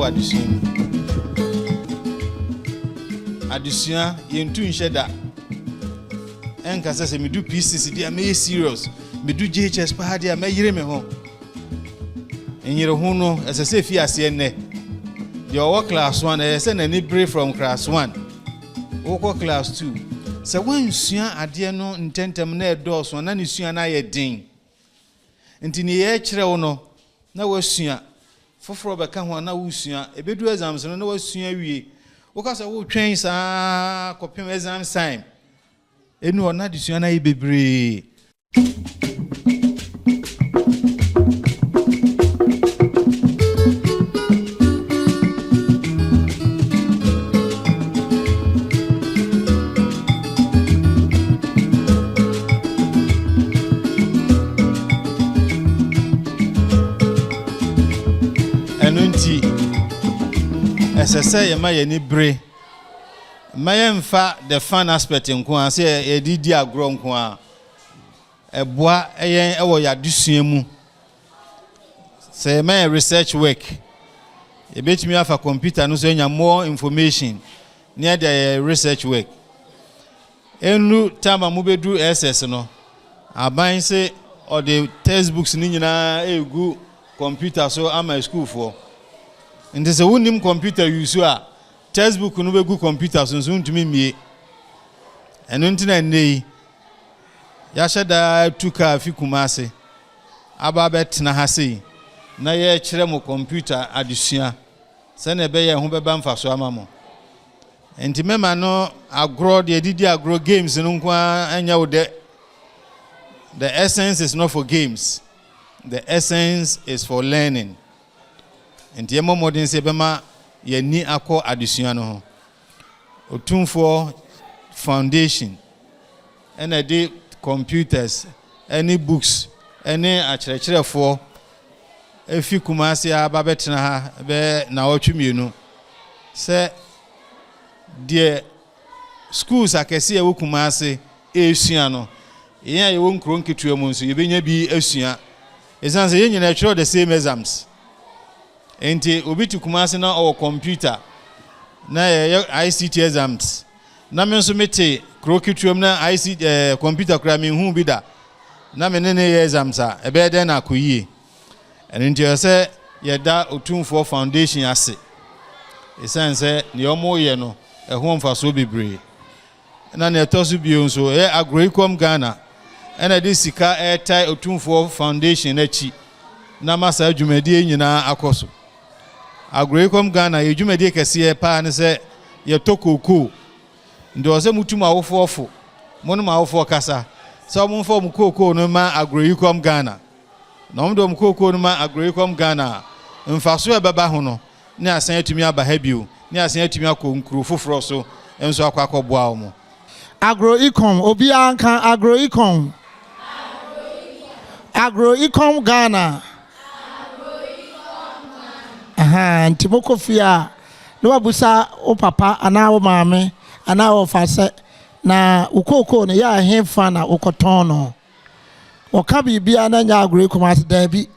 wɔ adesua mu. Adesua, yɛntu nhyɛ da. Ɛnka sɛ sɛ medu P6 deɛ a mɛyɛ serious, medu JHS paa deɛ a mɛyere me ho. Nyere ho no, ɛsɛ sɛ ɛfi aseɛ nnɛ. Deɛ ɔwɔ class 1, ɛyɛ sɛ n'ani bere from class 1. Wokɔ class 2. Sɛ woansua adeɛ no ntɛntɛm na ɛdɔɔso a, na ne sua no ayɛ den. Nti nea yɛrekyerɛ wo no, na woasua. Foforɔ bɛka ho a, na wosua. Ɛbɛdu exams no, na woasua awie. Woka sɛ wotwɛn saa kɔpem exams time. Ɛnu hɔ na adesua no ayɛ bebree. Ɛno nti, ɛsɛ sɛ yɛma yɛn ani bere. Mma yɛmfa the fun aspect nko ara, sɛ yɛde di agorɔ nko ara. Ɛboa yɛn wɔ yɛn adesua mu. Sɛ yɛma yɛn research work, yɛbɛtumi afa computer no so anya more information na yɛde ayɛ research work. Ɛnnu time a mobɛduru SS no, aban se ɔde textbooks no nyinaa ɛregu computer so ama sukuufoɔ. Nti sɛ wonnim computer use a, textbook no bɛgu computer so nso wontumi mmie. Ɛno nti na nnɛ yi, yɛahyɛ daa tu kaa fi Kumase aba abɛtena ha sei na yɛrekyerɛ mo computer adesua sɛnea ɛbɛyɛ ɛho bɛba mfaso ama mo. Nti mɛma no agorɔ deɛ ɛdidi agorɔ games no nko ara nyɛ wo dɛ. The essence is not for games. The essence is for learning. Nti yɛmmɔ mmɔden sɛ yɛbɛma yɛn ani akɔ adesua no ho. Otumfoɔ Foundation ɛna ɛde computers ɛne books ɛne akyerɛkyerɛfoɔ efi Kumasi aba bɛtena ha bɛyɛ nnawɔtwe mmienu sɛ deɛ schools akɛse a ɛwɔ Kumasi ɛresua no, yɛn a yɛwɔ nkuro nketewa mu nso yɛbɛnya bi asua. Ɛsiane sɛ yɛn nyinaa yɛtwerɛ the same exams. Nti obi te Kumasi na ɔwɔ computer na yɛyɛ ICT exams na me nso mete kuro ketewa mu na ICT computer koraa menhu bi da na me ne ne yɛ exams a, ɛbɛyɛ dɛn na akɔ yie? Ɛno nti ɛsɛ sɛ yɛda Otumfoɔ Foundation ase ɛsiane sɛ nea wɔyɛ no ɛho mfasoɔ bebree. Na nea ɛtɔ so bio nso ɛyɛ Agroecom Ghana ɛna ɛde sika ɛretae Otumfoɔ Foundation akyi na ma saa dwumadie nyinaa akɔ so. Agroecom Ghana yɛ dwumadie kɛseɛ paa ne sɛ yɛtɔ kookoo. Nti ɔwɔ sɛ mutu mo awofoɔ fo, mo ne mo awofoɔ kasa sɛ wɔmfa wɔn kookoo no ma Agroecom Ghana. Na wɔde wɔn kookoo no ma Agroecom Ghana a, mfasoɔ a ɛbɛba ho no ne asan atumi aba ha bio, ne asan atumi akɔ nkuro foforɔ so nso akɔ akɔboa wɔn. Agroecom, obiara nka Agroecom. Agroecom Ghana. Ahaa, nti mokɔ fie a, na wabusa wo papa anaa wo maame anaa wɔfa sɛ, na wo kookoo no yɛ a hefa na wokɔtɔn no? Wɔka biribiara na ɛnyɛ Agroecom ase, daabi.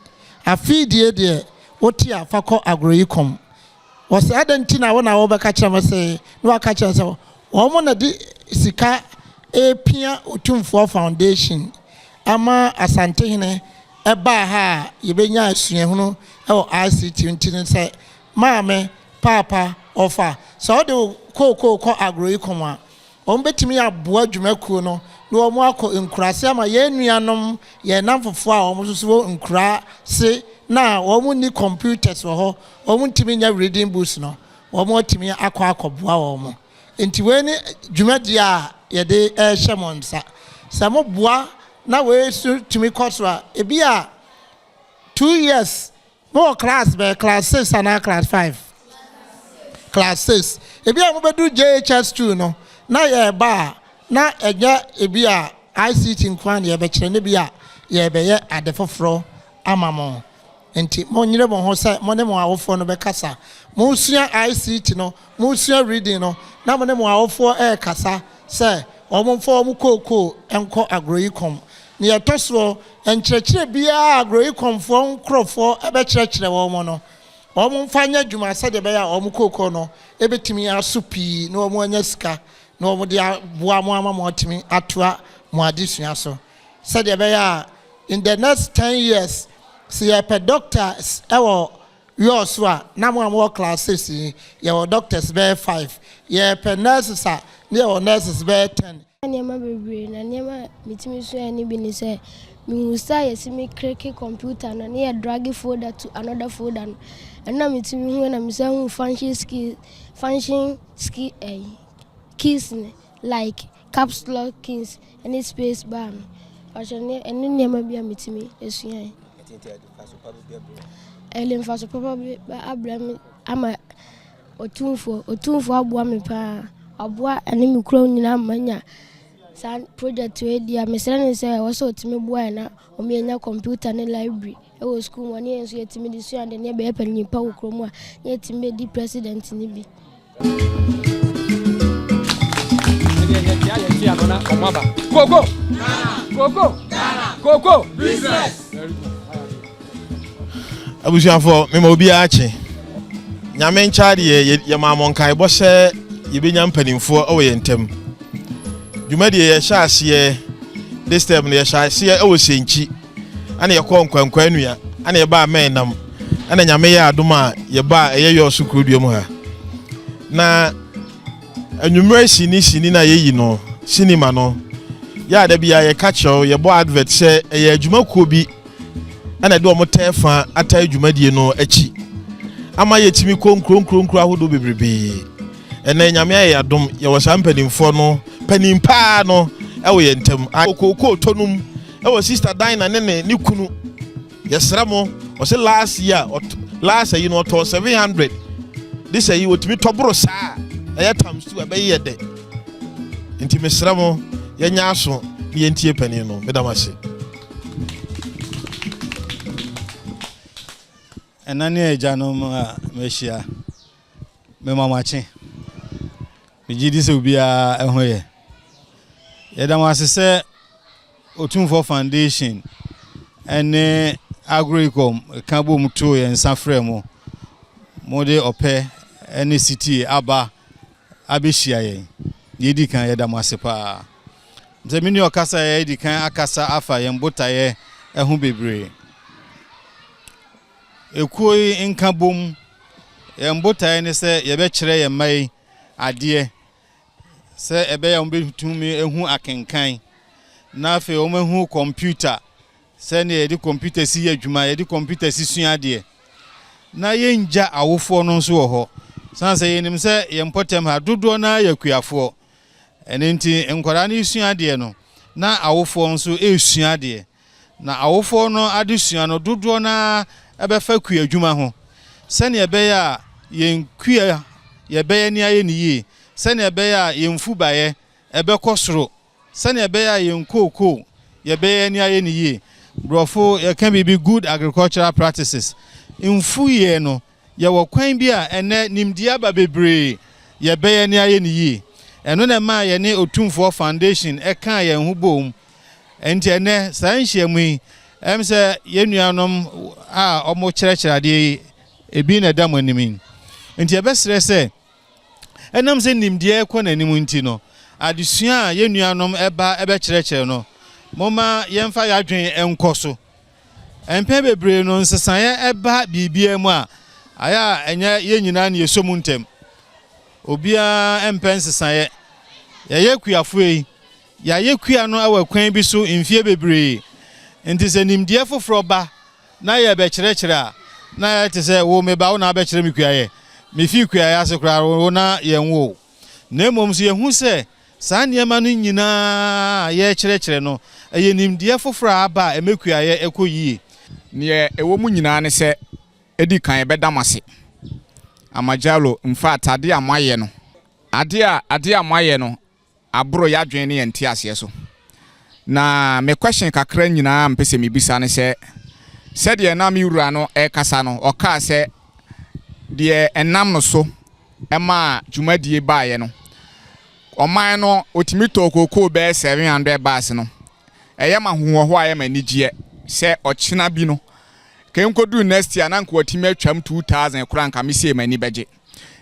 Afei die deɛ, wote a fa kɔ Agroecom. Wɔse adɛn nti na wo na wobɛka kyerɛ me se, na waka kyerɛ sɛ wɔn na de sika repia Otumfoɔ Foundation ama Asantehene ɛbaa ha a yɛbɛnya asuahunu wɔ ICT nti no sɛ maame, paapa, ɔfa, sɛ wode wo kookoo kɔ Agroecom a, wɔbɛtumi aboa dwumakuo no na wɔn akɔ nkuraase ama yɛn nuanom, yɛn nnamfofoɔ a wɔn nso so wɔ nkuraase na wɔn nni computers wɔ hɔ, wɔn ntumi nyɛ reading books no, wɔn atumi akɔ akɔboa wɔn. Nti wei ne dwumadie a yɛde ɛrehyɛ mo nsa. Sɛ moboa na wei so tumi kɔ so a, ebi a 2 years mowɔ class bɛyɛ class 6 anaa class 5? Class 6. Ebi a mobɛdu JHS 2 no na yɛreba a, na ɛnyɛ ebi a ICT nko ara na yɛbɛkyerɛ, ne bi a yɛrebɛyɛ ade foforɔ ama mo. Nti monyere mo ho sɛ mo ne mo awofoɔ no bɛkasa. Mosua ICT no, mosua reading no, na mo ne mo awofoɔ ɛrekasa sɛ wɔn mfa wɔn kookoo nkɔ Agroecom. Na yɛtɔ soɔ, nkyerɛkyerɛ biara Agroecomfoɔ nkurɔfoɔ bɛkyerɛkyerɛ wɔn no, Wɔmfa nyɛ adwuma sɛdeɛ ɛbɛyɛ a wɔn kookoo no bɛtumi aso pii na wɔanya sika na wɔde aboa mo ama moatumi atoa mo adesua so sɛdeɛ ɛbɛyɛ a in the next 10 years, sɛ yɛpɛ doctors wɔ Wiawso a, na mo a mowɔ class 6 yi, yɛwɔ doctors bɛyɛ five. Yɛpɛ nurses a, na yɛwɔ nurses bɛyɛ 10. Nneɛma bebree na nneɛma a metumi sua ne bi ne sɛ mehu sɛ yɛsi mi click computer no ne yɛ drag folder to another folder no. Ɛno na metumi hu, na mesan hu function skill, function skill, ɛyi keys ne like caps lock keys ɛne space bar no. Ɔhyɛ ne ɛne nneɛma bi a metumi esua yi. Ɛde mfaso papa bi abrɛ me ama Otumfoɔ aboa me paa. Ɔboa ɛne me kurom nyinaa ma nya saa project wei di a, mesrɛ ne sɛ ɛwɔ sɛ ɔtumi boa yɛn na ɔmo yɛnya computer ne library ɛwɔ sukuu mu, ne yɛn nso yɛtumi de sua ade ne yɛbɛyɛ panyin pa wɔ kurom a ne yɛtumi bɛdi president ne bi. Ɛdeɛ yɛkyea yɛkyea no na ɔmo aba. Koko koko koko business. Very good. Abusuafoɔ, mema obiara akye. Nyame nkyɛ adeɛ, yɛma mo nkaebɔ sɛ yɛbɛnya mpanimfoɔ wɔ yɛn ntam. Dwumadie yɛhyɛ aseɛ this term no, yɛhyɛ aseɛ wɔ Sɛnkyi, ana yɛkɔɔ Nkwankwa Nua, ana yɛbaa Mɛnam, ana Nyame yɛ adom a yɛbaa ɛyɛ Wiawso kurodua mu ha. Na anwummerɛ sini sini no a yɛyi no cinema no, yɛ ada bi a yɛka kyerɛw, yɛbɔ advert sɛ ɛyɛ adwumakuo bi ɛna ɛde wɔn tɛɛ fa ata dwumadie no akyi ama yɛtumi kɔ nkuro nkuro nkuro ahodoɔ bebrebee. Ɛnɛ Nyame ayɛ adom, yɛwɔ saa mpanimfoɔ no, panin paa no ɛwɔ yɛn ntam. Okookoo tɔnum ɛwɔ Sister Dina ne kunu. Yɛsrɛ mo, ɔsɛ last year last ayi no ɔtɔ 700. This ayi wɔtumi tɔboro saa, ɛyɛ times two, ɛbɛyɛ yɛ dɛ. Nti mesrɛ mo, yɛnyɛ aso ne yɛntie panin no. Meda mo ase. Ɛna ne agyanom a mahyia, mema mo akye. Megye di sɛ obiara ɛho yɛ. Yɛda mo ase sɛ Otumfoɔ Foundation ɛne Agroecom ka bom to yɛn nsa frɛ mo, mode ɔpɛ ɛne sitie aba abɛhyia yɛn. Deɛ ɛdi kan, yɛda mo ase paa sɛ me ne ɔkasa yɛ adi kan akasa afa yɛn botaeɛ ɛho bebree. Ekuo yi nka bom, yɛn botaeɛ ne sɛ yɛbɛkyerɛ yɛn mma yi adeɛ sɛ ɛbɛyɛ a wɔbɛtumi ehu akenkan, na afei wɔn ehu kɔmputa, sɛnea yɛde kɔmputa si yɛ adwuma, yɛde kɔmputa si sua adeɛ, na yɛngya awofoɔ no nso wɔ hɔ, san sɛ yɛnim sɛ yɛn mpɔtam ha dodoɔ naa yɛ kuafoɔ. Ɛno nti nkwadaa no sua adeɛ no, na awofoɔ nso esua adeɛ, na awofoɔ no adesua no dodoɔ naa ɛbɛfa kua adwuma ho, sɛnea ɛbɛyɛ a yɛn kua yɛbɛyɛ ne ayɛ ne yie, sɛnea ɛbɛyɛ a yɛn mfubaeɛ ɛbɛkɔ soro, sɛnea ɛbɛyɛ a yɛn kookoo yɛbɛyɛ ne ayɛ ne yie. Borɔfo yɛka biribi good agricultural practices. Mfuyɛ no, yɛwɔ kwan bi a ɛnɛ nimdeɛ aba bebree, yɛbɛyɛ ne ayɛ ne yie. Ɛno na ɛma yɛne Otumfoɔ Foundation ɛka yɛn ho bom. Nti ɛnɛ saa nhyiamu yi, sɛ yɛn nuanom a wɔn kyerɛkyerɛ adeɛ yi ebi na ɛda mo anim yi. Nti yɛbɛsrɛ sɛ ɛnam sɛ nimdeɛ kɔ n'anim nti no, adesua a yɛn nuanom ɛba ɛbɛkyerɛkyerɛ no, momma yɛmfa yɛadwen nkɔ so. Mpɛn bebree no, nsesaeɛ ɛba biribiara mu a, ayɛ a ɛnyɛ yɛn nyinaa ne yɛsɔ mu ntɛm. Obiara mpɛ nsesaeɛ. Yɛyɛ kuafoɔ yi, yɛayɛ kua no wɔ kwan bi so mfie bebree, nti sɛ nimdeɛ foforɔ ba na yɛbɛkyerɛkyerɛ a, na yɛte sɛ wo meba wo na abɛkyerɛ me kuayɛ. Mefii kuayɛ ase koraa wo na yɛn wo. Na mmom so yɛhu sɛ saa nneɛma no nyinaa yɛrekyerɛkyerɛ no, ɛyɛ nimdeɛ foforɔ a aba a ɛmɛ kuayɛ ɛkɔ yie. Neɛ ɛwɔ mu nyinaa ne sɛ, ɛdi kan, yɛbɛda mo ase. Amajalo mfa atade a moayɛ no, adeɛ a moayɛ no aboro yɛadwene ne yɛn te aseɛ so. Na me question kakra nyinaa mpɛ sɛ mebisa ne sɛ, sɛdeɛ na me wura no ɛrekasa no, ɔkaa sɛ deɛ ɛnam no so ɛma dwumadie baeɛ no, ɔman no otumi tɔ kookoo bɛyɛ 700 bags no, ɛyɛ ma ahohoɔho a ɛyɛ ma anigyeɛ sɛ ɔkyena bi no. Ka ɛnkɔduru next year na nka watumi atwam 2000 koraa nka me sei m'ani bɛgye.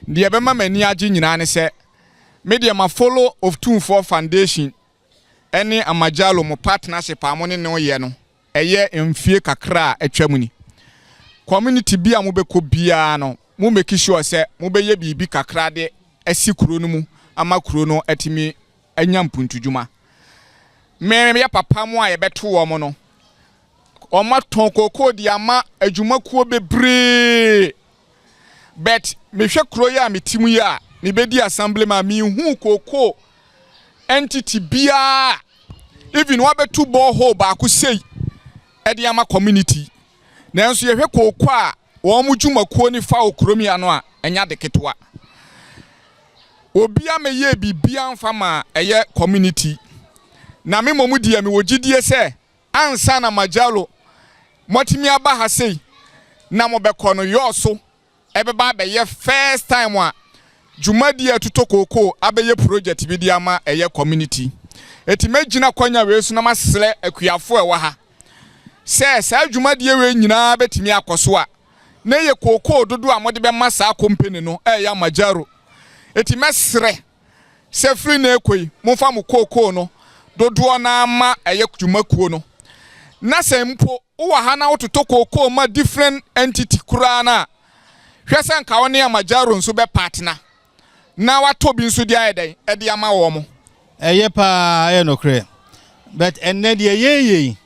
Deɛ ɛbɛma m'ani agye nyinaa ne sɛ me deɛ ma follow Otumfoɔ Foundation ɛne Amajalo mo partnership a mo ne no yɛ no ɛyɛ mfie kakra a atwam ni. Community bi a mobɛkɔ biara no, mo make sure sɛ mobɛyɛ biribi kakra de asi kuro no mu ama kuro no atumi anya mpuntudwuma. Me yɛ papa mo a yɛbɛto wɔn no, wɔn atɔn kookoo de ama adwumakuo bebree, but mehwɛ kuro yi a mete mu yi a mebɛdi assembly ma mehu kookoo entity biara, even wabɛtu borehole baako sei ɛde ama community. Nanso yɛhwɛ kookoo a wɔn mo dwumakuo ne fa wɔ kurom yi ano a, ɛnyɛ ade ketewa. Obi amɛyɛ biribiara mfa ma ɛyɛ community na me mmom deɛ, mewɔ gyidie sɛ ansa na Magyalo mɔtumi aba ha sei na mobɛkɔ no yɔɔ so, ɛbɛba abɛyɛ first time a dwumadie a ɛtotɔ kookoo abɛyɛ project bi de ama ɛyɛ community. Eti mɛgyina kwanya wei so na masrɛ akuafoɔ a ɛwɔ ha sɛ saa dwumadie wei nyinaa bɛtumi akɔ so a, na yɛ kookoo dodoɔ a mode bɛma saa company no ɛyɛ Amajaro. Eti mɛsrɛ sɛ firi na ekɔ yi, momfa mo kookoo no dodoɔ naa ma ɛyɛ dwumakuo no, na sɛ mpo wowɔ ha na wototɔ kookoo ma different entity koraa no a, hwɛ sɛ nka wo ne Amajaro nso bɛ partner na watɔ bi nso de ayɛ dɛn ɛde ama wɔn mo. Ɛyɛ paa, ɛyɛ nokorɛ, but ɛnnɛ deɛ yɛyɛ yi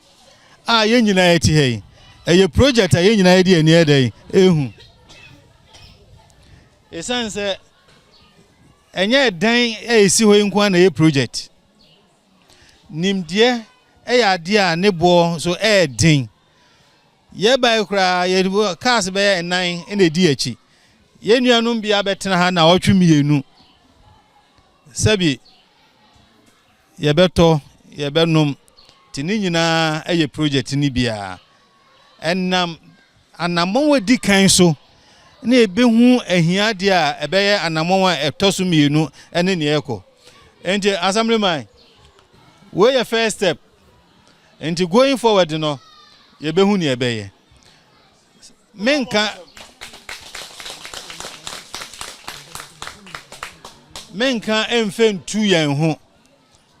a yɛn nyinaa yɛte ha yi, ɛyɛ project a yɛn nyinaa yɛde ani ɛdɛn ehu, ɛsiane sɛ ɛnyɛ ɛdan a ɛsi hɔ yi nko ara na ɛyɛ project. Nimdeɛ ɛyɛ adeɛ a ne boɔ nso ɛyɛ den. Yɛbae koraa, yɛ cars bɛyɛ nnan ɛna ɛdi akyi. Yɛn nuanom bi abɛtena ha na ɔtwe mmienu sɛbi yɛbɛtɔ yɛbɛnom, nti ne nyinaa ɛyɛ project no biara. Ɛnam anammɔn a di kan so na ebehu ahiadeɛ a ɛbɛyɛ anammɔn a ɛtɔ so mmienu ɛne nea ɛkɔ. Nti assemblyman, wei yɛ first step, nti going forward no, yɛbɛhu nea ɛbɛyɛ. Menka mfɛ ntu yɛn ho,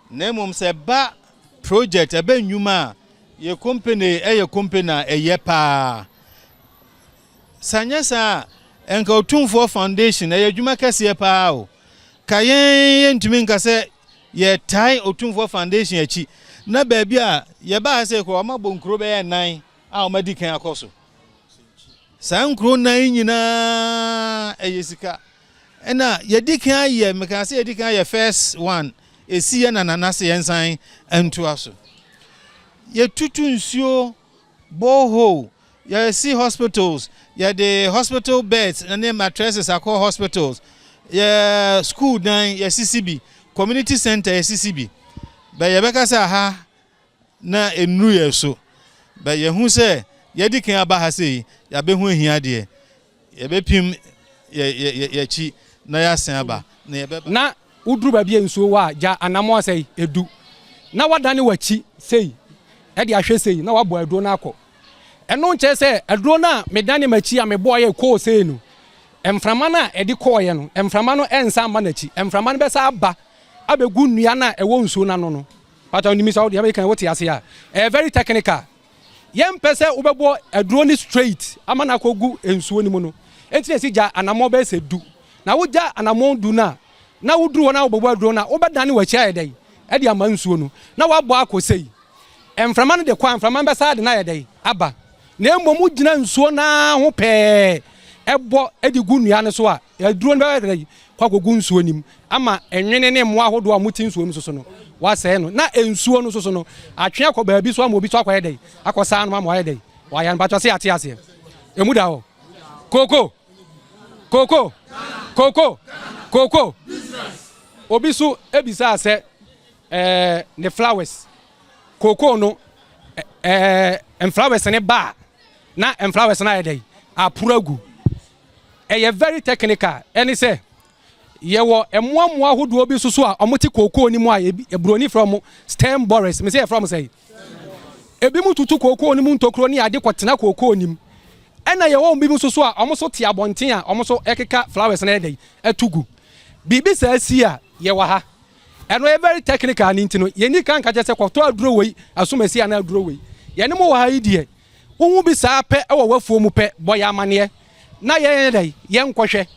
na mmom sɛ ba project ɛbɛ nnwuma a yɛ company, ɛyɛ company a ɛyɛ paa. Sɛ nyɛ saa a, nka Otumfoɔ Foundation ɛyɛ adwuma kɛseɛ paa o. Ka yɛn yɛntumi nka sɛ yɛtae Otumfoɔ Foundation akyi na baabi a yɛbaa sɛ kɔ ɔma bɔ nkuro bɛyɛ nnan a ɔmadi kan akɔ so. Saa nkuro nnan nyinaa ɛyɛ sika ɛna yɛdi kan ayɛ. Meka sɛ yɛdi kan ayɛ first one, esi yɛ nanana sɛ yɛnsan ntoa so. Yɛtutu nsuo borehole, yɛsi hospitals, yɛde hospital beds ne mattresses akɔ hospitals, yɛ school dan yɛsisi bi, community center yɛsisi bi. Bɛ yɛbɛka sɛ aha na nnuru yɛ so bɛ yɛhu sɛ yɛdi kan aba ha sei, yɛabɛhu ahiadeɛ, yɛbɛpim yɛ yɛ yɛkyi na yɛasen aba na yɛbɛba. Na woduru baabi a nsuo wɔ a, gya anammɔn sɛi 10 na wadane w'akyi sei ɛde ahwɛ sei na wabɔ aduro no akɔ. Ɛno nkyerɛ sɛ aduro no a medane m'akyi a mebɔɔ yɛ kɔɔ sei no, mframa no a ɛde kɔɔyɛ no, mframa no ɛnsa mma n'akyi. Mframa no bɛsa aba abɛgu nnua no a ɛwɔ nsuo no ano no. Pata onim sɛ wodeɛ bɛka wote ase a, ɛyɛ very technical. Yɛmpɛ sɛ wobɛbɔ aduro no straight ama no akɔgu nsuo no mu no, enti na ɛsi gya anammɔn bɛyɛ sɛ 10. Na wogya anammɔn 10 no a, na woduru hɔ na wobɛbɔ aduro no a, wobɛdane w'akyi ayɛ dɛn ɛde ama nsuo no na woabɔ akɔ sei. Mframa no de kɔ a, mframa no bɛsa de no ayɛ dɛn aba. Na mmom wogyina nsuo no ara ho pɛɛ ɛbɔ de gu nnua no so a, aduro no bɛyɛ dɛn kɔ akɔgu nsuo no mu ama nwene ne mmoa ahodoɔ a wɔte nsuo no so no wasɛe no, na nsuo no so no atwe akɔ baabi so ama obi so akɔyɛ dɛn akɔsaa no ama wayɛ dɛn wayɛ no. Mpatwɔ sɛ yɛate aseɛ? Ɛmu da hɔ. Kooko, kooko, kooko, kooko. Obi so ebisaa sɛ ne flowers kooko no flowers ne ba a, na flowers no ayɛ dɛn aporo agu. Ɛyɛ very technical. Ɛne sɛ yɛwɔ mmoa ahodoɔ bi nso so a wɔte kookoo no mu a buroni frɛ wɔn stem borers. Mɛ sɛ yɛfrɛ wɔn sɛ ebi mu tutu kookoo no mu ntokuro ne ade kɔtena kookoo no mu. Ɛna yɛwɔ wɔn bi nso so a wɔn nso te abɔnten a wɔn nso ɛkeka flowers no ɛdɛn ɛto gu. Biribi saa si a, yɛwɔ ha. Ɛno ɛyɛ very technical ne nti no, yɛnni kan nka kyerɛ sɛ kɔtɔ aduro wei, asomasi anaa aduro wei. Yɛne mo wɔ ha yi deɛ, wohu bi saa pɛ wɔ w'afuo mu pɛ, bɔ yɛn amaneɛ na yɛnyɛ dɛn, yɛnkɔhwɛ.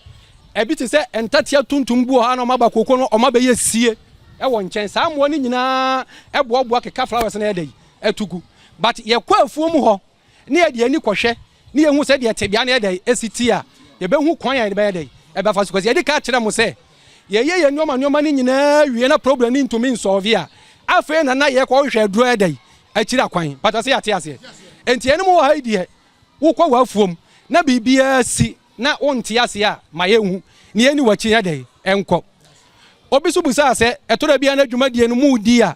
Ɛbi te sɛ ntatea tuntum bi wɔ hɔ a na wɔaba kooko no, wɔabɛyɛ sie wɔ nkyɛn. Saa mmoa no nyinaa boaboa keka flowers no yɛ dɛn, ɛto gu. But yɛkɔ afuo mu hɔ na yɛde yɛn ani kɔhwɛ na yɛhu sɛdeɛ tebea no yɛ dɛn, ɛsi te a, yɛbɛhu kwan a yɛde bɛyɛ dɛn, ɛbɛfa so. Because yɛde ka kyerɛ mo sɛ yɛyɛ yɛn nneɛma nneɛma no nyinaa wie na problem no ntumi nsolve a, afei na na yɛkɔhwehwɛ aduro yɛ dɛn, akyiri akwan. Pata sɛ yɛate aseɛ. Enti ɛne mo wɔ ha yi deɛ, wokɔ w'afuom na biribiara si na wonte aseɛ a, ma yɛnhu na yɛni w'akyi yɛ dɛn, ɛnkɔ. Obi so busaa sɛ ɛtɔ da biara na dwumadie no mu di a,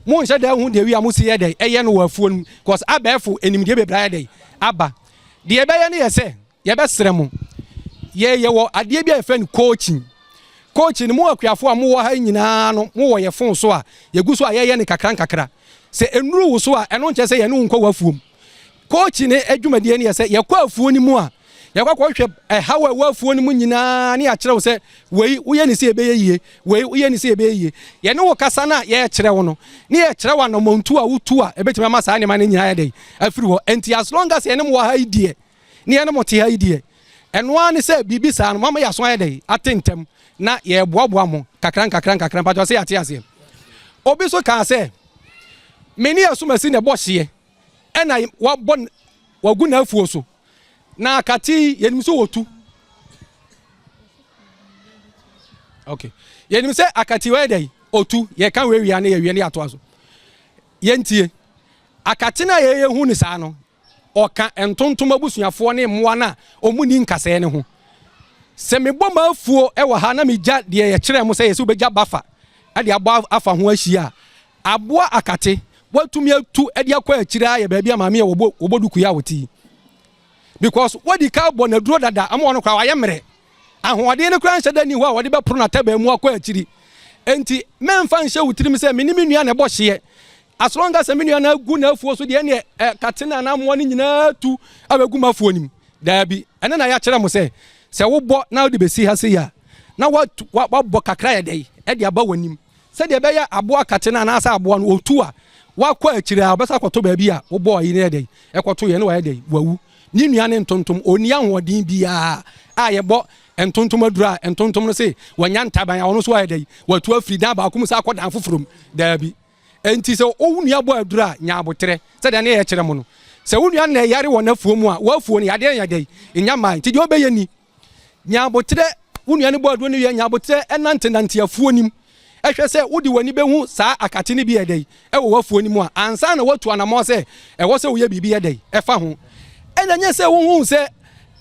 monhyɛ da hu deɛ wi a mo si yɛ dɛn ɛyɛ no wɔ afuo no mu, because abɛɛfo enimdeɛ bebree ayɛ dɛn aba. Deɛ ɛbɛyɛ no yɛ sɛ yɛbɛsrɛ mo, yɛyɛ wɔ adeɛ bi a yɛfrɛ no coaching. Coaching no, mo akuafoɔ a mowɔ ha nyinaa no, mowɔ yɛ phone so a yɛgu so a yɛyɛ no kakra nkakra. Sɛ nnuru wo so a, ɛno nkyerɛ sɛ yɛne wo nkɔ w'afuom. Coaching no adwumadie no yɛ sɛ yɛkɔ afuo no mu a, yɛkɔ akɔhwɛ ɛhaw a ɛwɔ afuo no mu nyinaa ne yɛakyerɛ wo sɛ wei woyɛ ne sɛ ɛbɛyɛ yie, wei woyɛ ne sɛ ɛbɛyɛ yie. Yɛne wo kasa no a yɛrekyerɛ wo no, ne yɛkyerɛ wo anammɔntu a wotu a ɛbɛtumi ama saa nneɛma no nyinaa yɛ dɛn afiri hɔ. Enti as long as yɛne mo wɔ ha yi deɛ, ne yɛne mo te ha yi deɛ, ɛno ara ne sɛ biribi saa no, mama yɛaso ayɛ dɛn ate ntɛm na yɛreboaboa mo kakra nkakra nkakra. Mpatwa sɛ yɛate aseɛ. Obi nso kaa sɛ me ne asomasi na ɛbɔ hyeɛ ɛna wabɔ wagu n'afuo so na akate yi yɛnim sɛ wɔtu. Okay, yɛnim sɛ akate wɔyɛ dɛn otu. Yɛka wei wia ne yɛwie ne yɛatoa so. Yɛntie akate no a yɛyɛ ne saa no, ɔka ntontom abusuafoɔ ne mmoa no a ɔmu ni nkasɛɛ ne ho. Sɛ mebɔ m'afuo wɔ ha na megya deɛ yɛkyerɛ mo sɛ yɛsɛ wobɛgya bafa de abɔ afa ho ahyia a, aboa akate watumi atu de akɔ akyire ayɛ baabi a maame a wɔbɔ duku yi a wɔte yi, because wadi ka bɔ n'aduro dada ama ɔno koraa wayɛ mmerɛ, ahoɔden no koraa nhyɛ da ni hɔ a wɔde bɛporo n'atabaa mu akɔ akyiri. Enti mɛmfa nhyɛ wo tirim sɛ me ne me nua na ɛbɔ hyeɛ. As long as me nua no agu n'afuo so deɛ, ɛneɛ kate no anaa mmoa no nyinaa tu abɛgu m'afuo no mu. Daabi, ɛno na yɛakyerɛ mo sɛ sɛ wobɔ na wode bɛsi ha sei a, na wabɔ kakra yɛ dɛn ɛde aba w'anim sɛdeɛ ɛbɛyɛ aboa kate no anaasɛ aboa no ɔtu a wakɔ akyire a, ɔbɛsa akɔtɔ baabi a wobɔɔ ayi no yɛ dɛn ɛkɔto yɛ ne wayɛ dɛn wawu. Ne nua ne ntontom ɔnni ahoɔden biara a yɛbɔ ntontom aduro a ntontom no se wanya ntaban a ɔno nso ayɛ dɛn watu afiri dan baako mu sɛ akɔ dan foforɔ mu. Daabi. Enti sɛ wo nua bɔ aduro a, nya aboterɛ sɛdeɛ ne yɛkyerɛ mo no. Sɛ wo nua na ɛyare wɔ n'afuo mu a, w'afuo no yadeɛ nyɛ dɛn nya mmaa. Nti deɛ ɔbɛyɛ ni, nya aboterɛ. Wo nua no bɔ aduro no wie, nya aboterɛ ɛnantenante afuo no mu ɛhwɛ sɛ wode w'ani bɛhu saa akate no bi yɛ dɛn ɛwɔ w'afuo no mu a, ansa na woatu anammɔn sɛ ɛwɔ sɛ woyɛ biribi yɛ dɛn ɛfa ho. Ɛna nyɛ sɛ wohu sɛ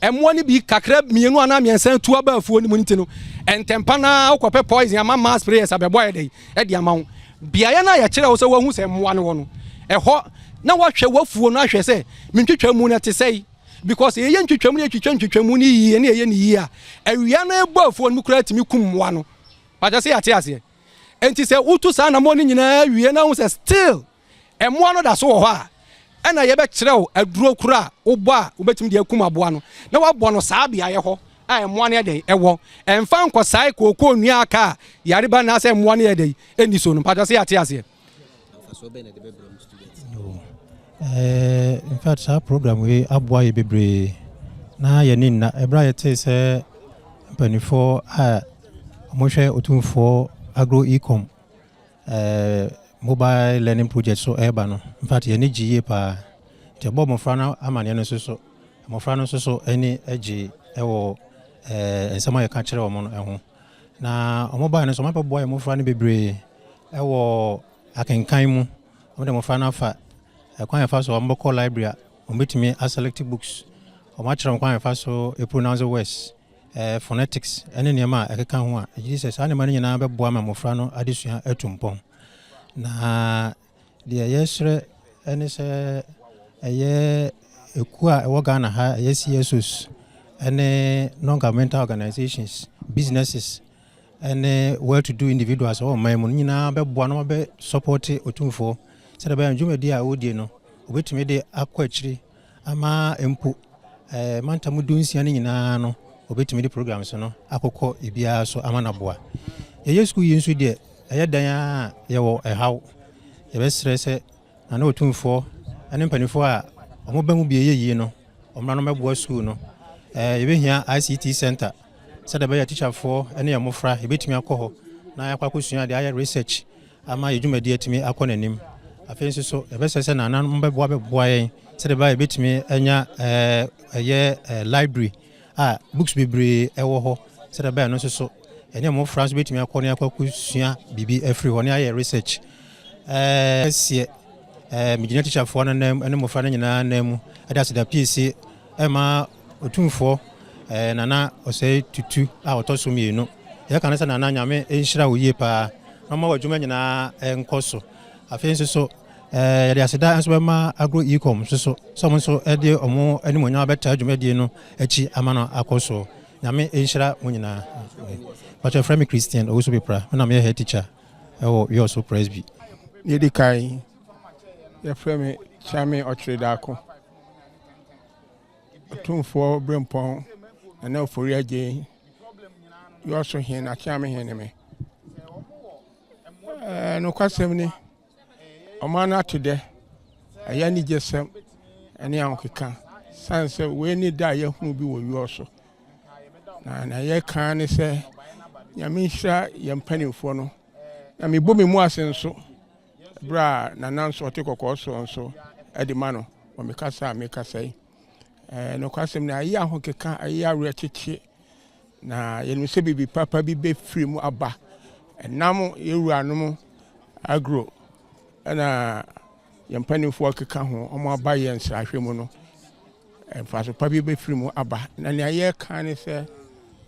mmoa no bi kakra mmienu anaa mmiɛnsa tu aba afuo no mu nti no, ntɛmpa no ara wokɔpɛ poison ama mass sprayers abɛbɔ ayɛ dɛn ɛde ama wo. Beaeɛ no a yɛkyerɛ wo sɛ woahu sɛ mmoa no wɔ no, ɛhɔ na woahwɛ w'afuo no ahwɛ sɛ mentwitwa mu no ɛte sɛe, because yɛyɛ ntwitwa mu no, yɛtwitwa ntwitwa mu no yie ne yɛyɛ no yie a, awia no ɛbɔ afuo no mu koraa tumi kum mmoa no. Pakyɛ sɛ yɛate aseɛ. Enti sɛ wotu saa anammɔn no nyinaa wie na wohu sɛ still mmoa no da so wɔ hɔ a, ɛna yɛbɛkyerɛ wo aduro koro a wobɔ a wobɛtumi de akum aboa no, na woabɔ no saa beaeɛ hɔ a mmoa no yɛ dɛn ɛwɔ. Ɛmfa nkɔsae kookoo nnua aka a yareba anaasɛ mmoa no yɛ dɛn ɛnni so no. Mpakyɛ sɛ yɛate aseɛ. In fact, saa program wei aboa yɛ bebree na yɛne nna ɛberɛ a yɛtee sɛ mpanimfoɔ a wɔhwɛ Otumfoɔ Agro Ecom mobile learning project so ɛreba no, in fact, yɛne gye yie paa. Nti ɛbɔ mmɔfra no amanneɛ no nso so, mmɔfra no nso so ani gye ɛwɔ nsɛm a yɛka kyerɛ wɔn no ho. Na wɔn baa no nso, wɔn abɛboa yɛn mmɔfra no bebree ɛwɔ akenkan mu. Wɔn de mmɔfra no afa ɛkwan yɛfa so wɔn bɛkɔ library a wɔn bɛtumi aselect books, wɔn akyerɛ wɔn kwan yɛfa so pronounce words, phonetics ɛne nneɛma a ɛkeka ho a ɛgye sɛ saa nneɛma no nyinaa bɛboa ma mmɔfra no adesua atu mpɔn. Na deɛ yɛsrɛ ɛne sɛ ɛyɛ ekuo a ɛwɔ Ghana ha, ɛyɛ CSOs ɛne non-governmental organizations, businesses ɛne well-to-do individuals ɛwɔ ɔman mu no nyinaa bɛboa na wɔbɛ support Otumfoɔ sɛdeɛ ɛbɛyɛ dwumadi a ɔredie no, obɛtumi de akɔ akyiri ama mpo. Mantam 16 no nyinaa no, wɔbɛtumi de programs no akokɔ ebiara so ama no aboa. Yɛyɛ sukuu yi nso deɛ, ɛyɛ dan a yɛwɔ ɛhaw. Yɛbɛsrɛ sɛ Nana Otumfoɔ ne mpanimfoɔ a wɔn ba mu bi yɛ yie no, ɔmmra no mmɛboa sukuu no. Yɛbɛhia ICT center sɛdeɛ ɛbɛyɛ tikyafoɔ ne yɛn mmɔfra yɛbɛtumi akɔ hɔ na yɛakɔ akɔsua adeɛ, ayɛ research ama yɛn dwumadi atumi akɔ n'anim. Afei nso so yɛbɛsrɛ sɛ nananom bɛboa bɛboa yɛn sɛdeɛ ɛbɛyɛ yɛbɛtumi anya ɛyɛ library a books bebree ɛwɔ hɔ, sɛdeɛ ɛbɛyɛ no nso so ɛne mmɔfra nso bɛtumi akɔ ne akɔ akɔsua biribi afiri hɔ ne ayɛ research. Ɛseɛ megyina tikyafoɔ no nam ne mmɔfra no nyinaa nan mu ɛde aseda piesie ɛma Otumfoɔ Nana Ɔsɛe Tutu a ɔtɔ so mmienu. Yɛka no sɛ Nana, Nyame nhyira wo yie paa na ɔma w'adwuma nyinaa nkɔ so. Afei nso so yɛde aseda nso bɛma Agro Ecom nso so sɛ ɔmo nso de ɔmo animuonyam abɛtaa dwumadie no akyi ama no akɔ so. Nyame nhyira mo nyinaa. Pakyɛ, frɛ me Christian Owusu Bepra, me na meyɛ head teacher ɛwɔ Wiawso Presby. Deɛ ɛdi kan, yɛfrɛ me Kyame Ɔkyere Daako. Ɔtumfoɔ Berempɔn Nana Ofori Agyei Wiawso hene na Kyame hene me. Nokwasɛm ni, ɔman no ato dɛ, ɛyɛ anigyesɛm ne ahokeka sane sɛ wei ne da a yɛahunu bi wɔ Wiawso. Na yɛka ne sɛ Nyame nhyira yɛn mpanimfoɔ no, na mebɔ me mu ase nso berɛ a Nana nso ɔte kɔkɔɔ soɔ nso de ma no wɔ me kasa a mekasa yi. Nokwasɛm no, ayɛ ahokeka, ayɛ awerɛkyekye, na yɛnim sɛ biribi papa bi bɛfiri mu aba. Ɛnam yɛwuranom Agro ɛna yɛn mpanimfoɔ keka ho, ɔmo aba yɛn nsrahwɛ mu no, mfaso pa bi bɛfiri mu aba. Na nea yɛreka ne sɛ,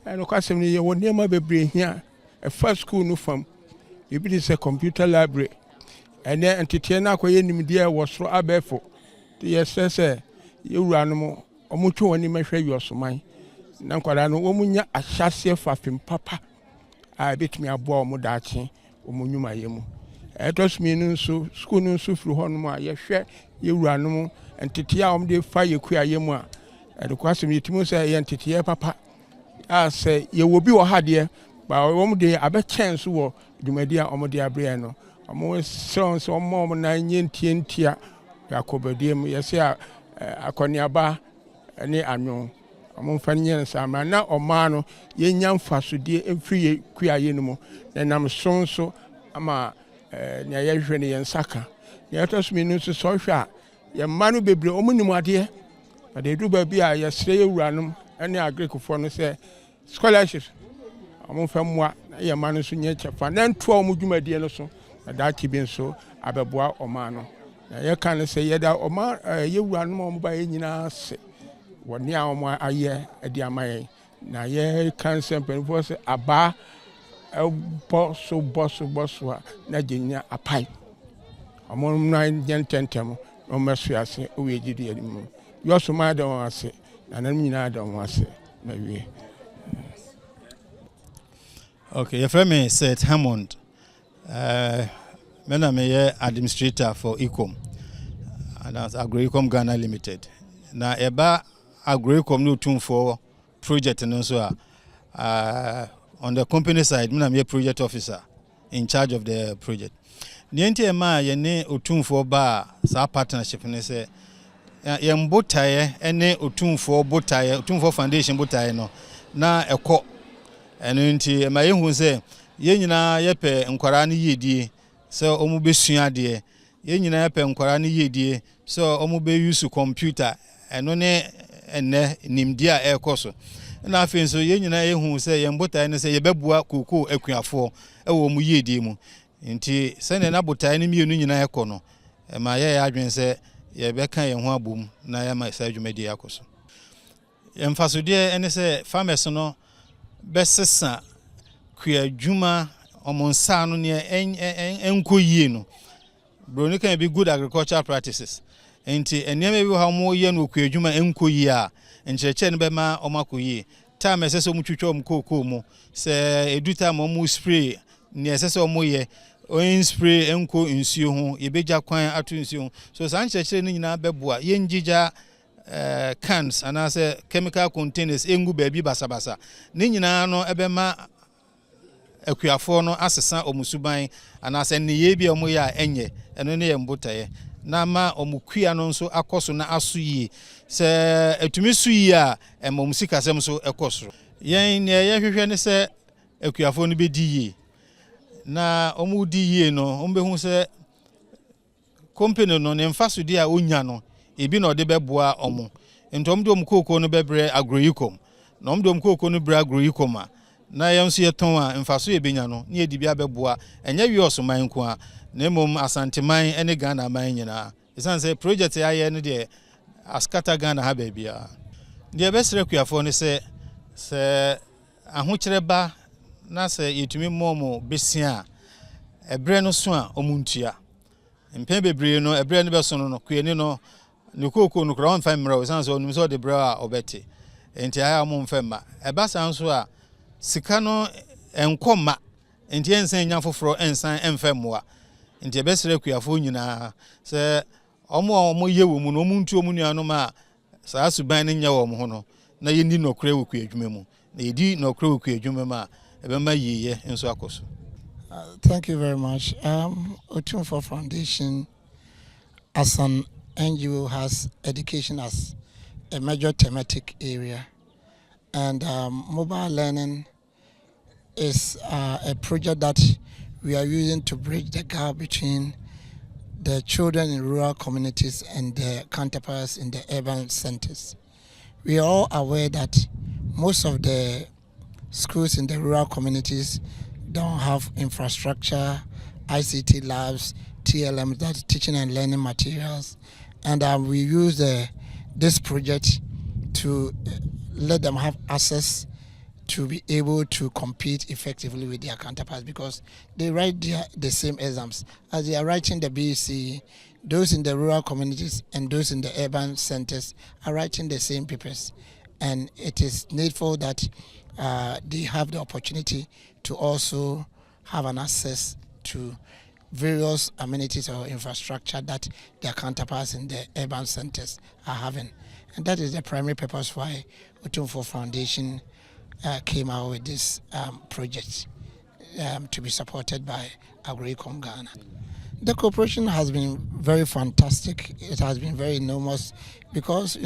nokwasɛm no, yɛwɔ nneɛma bebree hia ɛfa sukuu no fam. Biribi te sɛ computer library, ɛnɛ nteteɛ no akɔyɛ nimdeɛ wɔ soro abɛɛfo, nti yɛsrɛ sɛ yɛwuranom ɔmo twe wɔn anim hwɛ Wiawsoman na nkwadaa no wɔn nya ahyɛaseɛ fapem papa a ebɛtumi aboa wɔn daakye wɔn nnwumayɛ mu. Ɛtɔ so mmienu nso, sukuu no nso firi hɔnom a yɛhwɛ yɛwuranom nteteɛ a wɔde fa yɛ kuayɛ mu a, ɛnokwasɛm yɛtumi sɛ ɛyɛ nteteɛ papa a sɛ yɛwɔ bi wɔ ha deɛ ba, wɔn de abɛkyɛn so wɔ dwumadi a wɔde abrɛ no. Wɔn srɛ wɔn sɛ wɔn wɔn nan nyɛ ntiantia akɔbɔdeɛ mu, yɛsɛ a akɔneaba ne anwo wɔn mfa nyɛ no saa ma na ɔmaa no yɛnya mfasodeɛ mfiri yɛ kuayɛ no mu, na nam so nso ama nea yɛhwehwɛ no yɛn nsa ka. Nea ɛtɔ so mmienu nso, sɛ ɔhwɛ a, yɛn mma no bebree wɔn nim adeɛ, na deɛ ɛduru baabi a yɛsrɛ yɛ wuranom ne agrikfoɔ no sɛ scholarships wɔn mfa mmoa na yɛn mma no nso nyɛ kyɛfa na ntoa wɔn dwumadie no so, na daakye bi nso abɛboa ɔman no. Na yɛka no sɛ yɛda ɔman yɛ wuranom a wɔn ba yɛ nyinaa ase wɔ nea wɔn ayɛ de ama yɛn. Na yɛka sɛ mpanimfoɔ sɛ abaa ɛbɔ so bɔ so bɔ so a na gye nya apae. Wɔn nan nyɛ ntɛntɛm na wɔn mɛso ase wɔ yɛ gyidie mu. Wiawsoman da wɔn ase, nananom nyinaa da wɔn ase na wie. Okay, yɛfrɛ me Seth Hammond. Me na meyɛ administrator for Ecom, that's Agroecom Ghana Limited. Na yɛba Agroecom ne Otumfoɔ project no nso a, on the company side, me na meyɛ project officer in charge of the project. Nea nti ɛma yɛne Otumfoɔ baa saa partnership ne sɛ yɛn botaeɛ ne Otumfoɔ botaeɛ, Otumfoɔ Foundation botaeɛ no na ɛkɔ. Ɛno nti ɛma yɛhu sɛ yɛn nyinaa yɛpɛ nkwaraa no yiedie sɛ wɔn bɛsua adeɛ. Yɛn nyinaa yɛpɛ nkwaraa no yiedie sɛ wɔn bɛuse computer, ɛno ne ɛnɛ nimdeɛ a ɛrekɔ so. Ɛna afei nso yɛn nyinaa yɛhu sɛ yɛn botaeɛ ne sɛ yɛbɛboa kookoo akuafoɔ ɛwɔ wɔn yiedie mu. Nti sɛnea na botaeɛ no mmienu nyinaa ɛkɔ no, ɛma yɛyɛ adwene sɛ yɛbɛka yɛn ho abom na yɛama saa dwumadie akɔ so. Mfasodeɛ ne sɛ farmers no bɛsesa kuadwuma, ɔmo nsa no neɛ ɛnkɔ yie no. Broni kan bi, good agricultural practices. Nti nneɛma bi wɔ ha wɔn yɛ no kuadwuma ɛnkɔ yie a, nkyerɛkyerɛ no bɛma wɔn akɔ yie. Time ɛsɛ sɛ wɔn twitwa wɔn kookoo mu, sɛ edu time wɔn spray, nea ɛsɛ sɛ wɔn yɛ, wɔn spray nkɔ nsuo ho, yɛbɛgya kwan ato nsuo ho so. Saa nkyerɛkyerɛ no nyinaa bɛboa yɛn gyigya. Cans anaasɛ chemical containers ngu baabi basabasa. Ne nyinaa no ɛbɛma akuafoɔ no asesa wɔn suban anaasɛ nneyɛe bi a wɔyɛ a ɛnyɛ. Ɛno ne yɛn botaeɛ. Na ama wɔn kua no nso akɔ so na aso yie. Sɛ ɛtumi so yie a, ɛma wɔn sikasɛm nso kɔ soro. Yɛn nea yɛhwehwɛ ne sɛ akuafoɔ no bɛdi yie. Na wɔredi yie no, wɔbɛhu sɛ Kompene no, ne mfasodeɛ a ɔnya no, ebi na ɔde bɛboa wɔn. Nti wɔn de wɔn kookoo no bɛbrɛ Agroyicom. Na wɔn de wɔn kookoo no brɛ Agroyicom a, na yɛn nso yɛtɔn a, mfasoɔ a yɛbɛnya no, na yɛde bi abɛboa, ɛnyɛ Wiɔso man nko ara, na mmom Asanteman ne Ghana man nyinaa. Ɛsiane sɛ project a yɛayɛ no deɛ, askata Ghana ha baabiara. Deɛ yɛbɛsrɛ akuafoɔ ne sɛ, sɛ ahokyerɛ ba na sɛ yɛtumi mmɔ wɔn besia a, ɛberɛ no so a, wɔntua. Mpɛn bebree no, ɛberɛ no bɛso no no, kuani no, ne kookoo no koraa ɔmfa mmerɛ wo, ɛsiane sɛ ɔnim sɛ ɔde brɛ wo a ɔbɛte. Enti ayɛ a wɔmfa mma. Ɛba saa nso a, sika no nkɔ mma, enti ɛnsan nnya foforɔ nsan mfa mmoa. Enti yɛbɛsrɛ akuafoɔ nyinaa sɛ wɔn a wɔyɛ wɔ mu no, wɔntu wɔn nuanom a saa suban no nyɛ wɔn ho no, na yɛnni nɔkorɛ wɔ kuadwuma mu. Na yɛdi nɔkorɛ wɔ kuadwuma mu a, ɛbɛma yieyɛ nso akɔ so. Thank you very much. Otumfoɔ Foundation as an NGO has education as a major thematic area and mobile learning is a project that we are using to bridge the gap between the children in rural communities and their counterparts in the urban centers. We are all aware that most of the schools in the rural communities don't have infrastructure, ICT labs, TLM, that's teaching and learning materials. And we use this project to let them have access to be able to compete effectively with their counterparts because they write the same exams. As they are writing the BECE, those in the rural communities and those in the urban centers are writing the same papers. And it is needful that they have the opportunity to also have an access to various amenities or infrastructure that their counterparts in the urban centers are having. And that is the primary purpose why Otumfuo Foundation came out with this project to be supported by Agroecom Ghana. The cooperation has been very fantastic. It has been very enormous because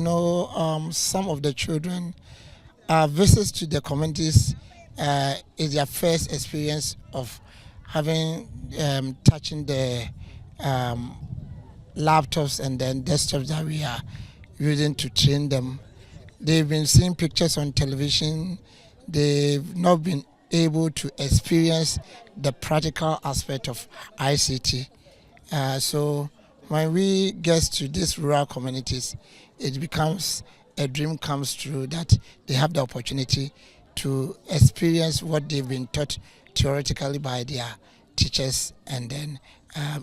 some of the children, visits to the communities is their first experience of having touching the laptops and then desktops that we are using to train them. They've been seeing pictures on television. They've not been able to experience the practical aspect of ICT. So when we get to these rural communities, it becomes a dream comes true that they have the opportunity to experience what they've been taught theoretically by their teachers and then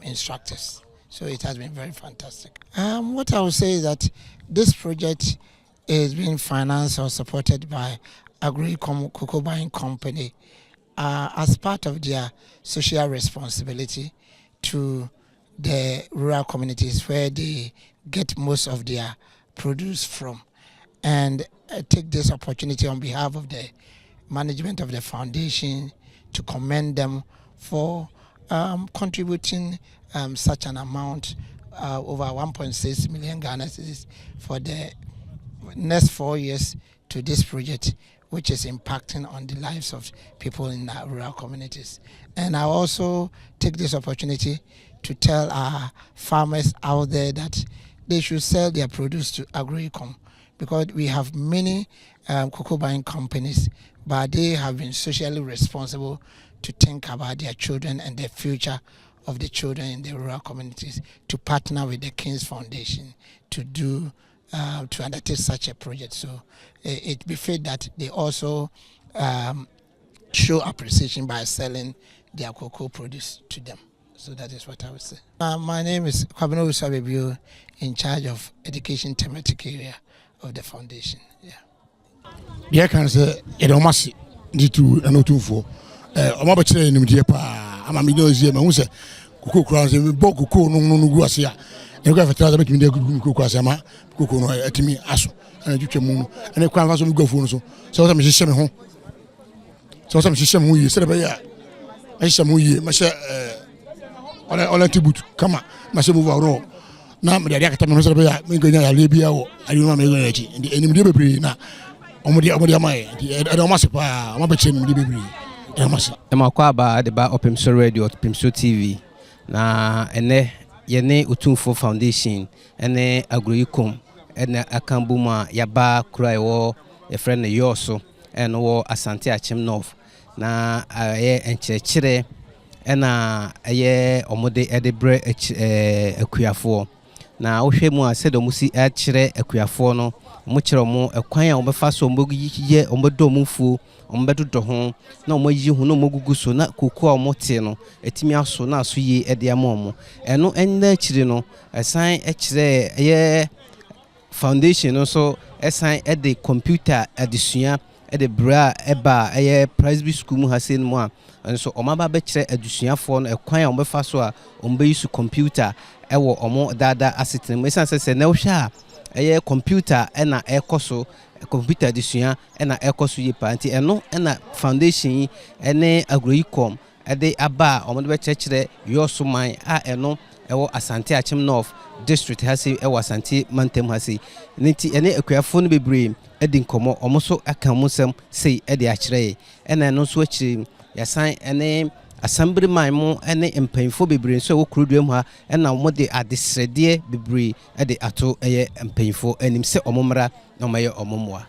instructors. So it has been very fantastic. What I would say is that this project is being financed or supported by Agroecom Cocoa Buying Company as part of their social responsibility to the rural communities where they get most of their produce from. And I take this opportunity on behalf of the management of the foundation to commend them for contributing such an amount, over 1.6 million Ghana cedis for the next 4 years to this project, which is impacting on the lives of people in our rural communities. And I also take this opportunity to tell our farmers out there that they should sell their produce to Agroecom because we have many cocoa buying companies, but they have been socially responsible to think about their children and the future of the children in the rural communities to partner with the King's Foundation to undertake such a project. So it befit that they also show appreciation by selling their cocoa produce to them. So that is what I would say. My name is Kwabena Usabebio, in charge of education thematic area of the foundation. Yeah. Deɛ ka no sɛ yɛde ɔmo ase ne tu ɛna Otumfoɔ ɔmo abɛkyerɛ yɛ nimdeɛ paa ama mi nyɛ ɔzie ma ho sɛ koko kura sɛ mebɔ koko no gu ase a. Yɛn kɔ fertilizer bɛtumi de agu mi koko ase ama koko no atumi aso ɛna twitwa mu no ɛne kwan fa so megu afuo no so sɛ wɔsɛ mehyehyɛ me ho sɛ wɔsɛ mehyehyɛ me ho yie sɛdeɛ ɛbɛyɛ a mɛhyehyɛ me ho yie mɛhyɛ ɛɛ ɔlɛnti boot kama mɛhyɛ move overall na mede adeɛ akata me ho sɛdeɛ ɛbɛyɛ a menkɔnya yareɛ biara wɔ adeɛ no a meyɛ no akyi. Nti animdeɛ bebree na wɔde ama yɛ nti ɛda wɔn ase paa, wɔn abɛkyerɛ nimdeɛ bebree, ɛda wɔn ase. Ɛma kɔ aba de ba Ɔpemso Radio, Ɔpemso TV. Na ɛnɛ yɛne Otumfoɔ Foundation ne Agroyicom ɛna aka bom a yɛaba kuro a ɛwɔ yɛfrɛ no Yɔɔso, ɛno wɔ Asante Akyem North. Na ɛyɛ nkyerɛkyerɛ ɛna ɛyɛ ɔmode ɛde brɛ akuafoɔ. Na wohwɛ mu a, sɛdeɛ ɔmo si akyerɛ akuafoɔ no, ɔmo kyerɛ ɔmo ɛkwan a wɔbɛfa so ɔmo bɛyɛ, ɔmo bɛdɔ ɔmo mfuo, ɔmo bɛdodɔ ho na ɔmo ayi ho na ɔmo agugu so na koko a ɔmo te no ɛtumi aso na aso yie ɛde ama ɔmo. Ɛno ɛnna akyiri no, ɛsan ɛkyerɛ ɛyɛ foundation no nso ɛsan ɛde computer adesua ɛde brɛ a ɛba a ɛyɛ Presby school mu ha sei no mu a nso ɔmo aba bɛkyerɛ adesuafoɔ no ɛkwan a wɔbɛfa so a ɔmo bɛyi so computer ɛwɔ ɔmo daadaa asetena mu, ɛsiane sɛ na wohwɛ a ɛyɛ computer ɛna ɛkɔ so, computer adesua ɛna ɛkɔ so yie paa. Nti ɛno ɛna foundation yi ɛne Agroyicom ɛde aba a wɔde bɛkyerɛkyerɛ Yɔɔso man a ɛno ɛwɔ Asante Akyem North District ha sei, ɛwɔ Asante mantam ha sei ne. Nti ɛne akuafoɔ no bebree adi nkɔmmɔ, ɔmo nso aka ɔmo nsɛm sei ɛde akyerɛ yɛ. Ɛna ɛno nso akyire, yɛsan ɛne asambere man mu ɛne mpanyinfoɔ bebree nso a ɛwɔ kurodua mu ha, ɛna wɔn de adesrɛdeɛ bebree ɛde ato ɛyɛ mpanyinfoɔ anim sɛ ɔmo mmra na ɔmo ɛyɛ ɔmo mmoa.